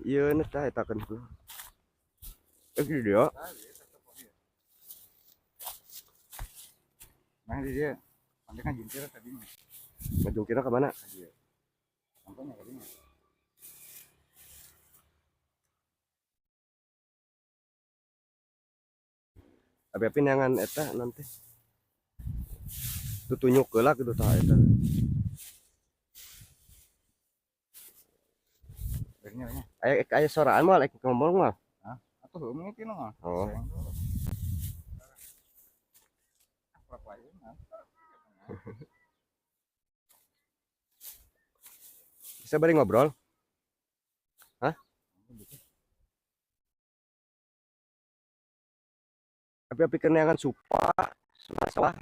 Ieu na tah eta kan. Eh di dia. Nah, di dia. Nanti kan jungkir tadinya. Ngajungkirna ka mana? Iya. Sampainya tadinya. Abi-abi neangan eta nanti. Tutunyuk heula kitu tah eta. Bernya nya. Aya aya soraan moal ek ngomong mah. Hah? Atuh heuh mungkin mah. Oh. Bisa bari ngobrol? Hah? Tapi pikir neangan supa, salah.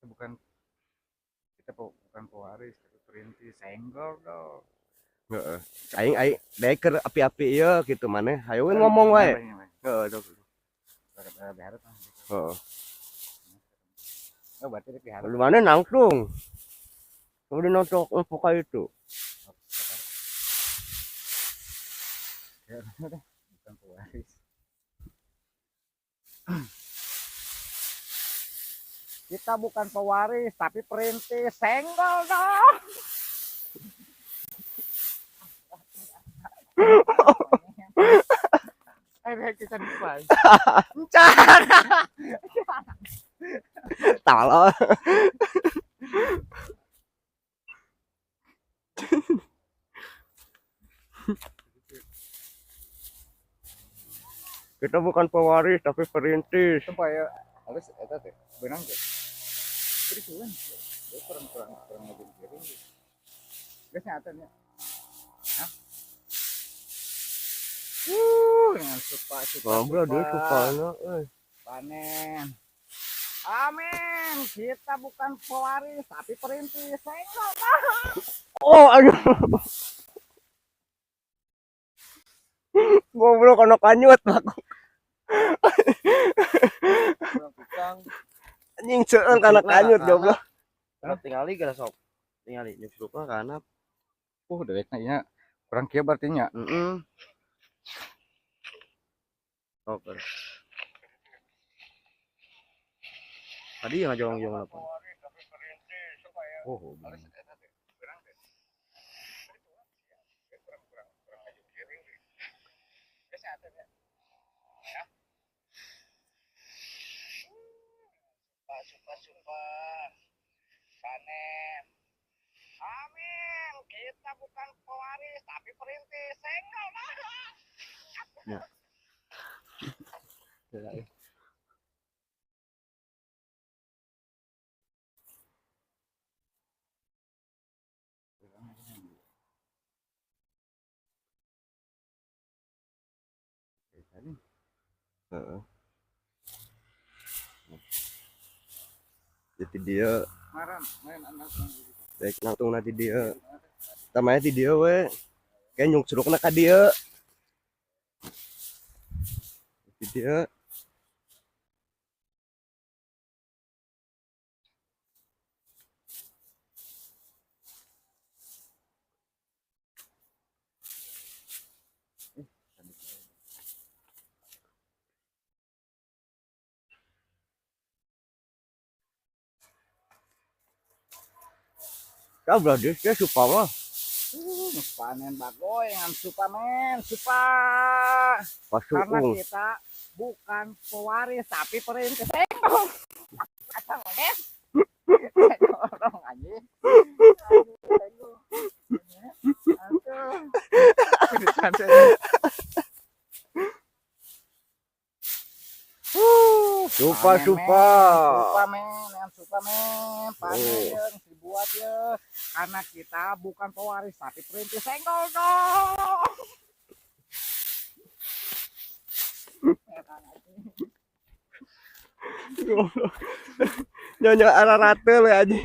Bukan kita bukan pewaris, tapi perintis senggol dong. Heeh. Aing aing daek keur api-api ieu kitu maneh. Hayu we ngomong wae. Heeh, sok. Heeh. Oh, berarti rek diharap. Lu mana nangtung? Udah nonton poka itu. Ya, bukan pewaris. Kita bukan pewaris, tapi perintis senggol dong. Eh, kita depan. Encan. Tolol. Kita bukan pewaris tapi perintis. Sumpah ya, halus eta teh benang teh. Beri cuan. Dia kurang kurang kurang ngajungkirin. Geus nya atuh nya. Hah? Dengan supa supa. Goblok dia supana euy. Panen. Amin. Kita bukan pewaris tapi perintis. Senggol. Oh, aduh. Goblok kono kanyut aku. Anjing ceung kana kanyut goblok. Tingali gara sok. Tingali nyusup kana. Dewekna ieu kurang kieu berarti nya. Heeh. Oke. Tadi yang ngajong-jong apa? Oh, Panen. Amin. Kita bukan pewaris tapi perintis. Senggol. Ya. Heeh. Jadi dia rek nangtung na di dia. Tamanya di dia we. Kayak nyungcrukna ka dieu. Di dia. Kau berarti dia supa mah. Panen bagoy ngan supa men, supa. Karena kita bukan pewaris tapi perintis. Supa supa. Supa men, yang supa men, panen yang dibuat ya. Karena kita bukan pewaris tapi perintis senggol dong. Nyonya arah rate le aja.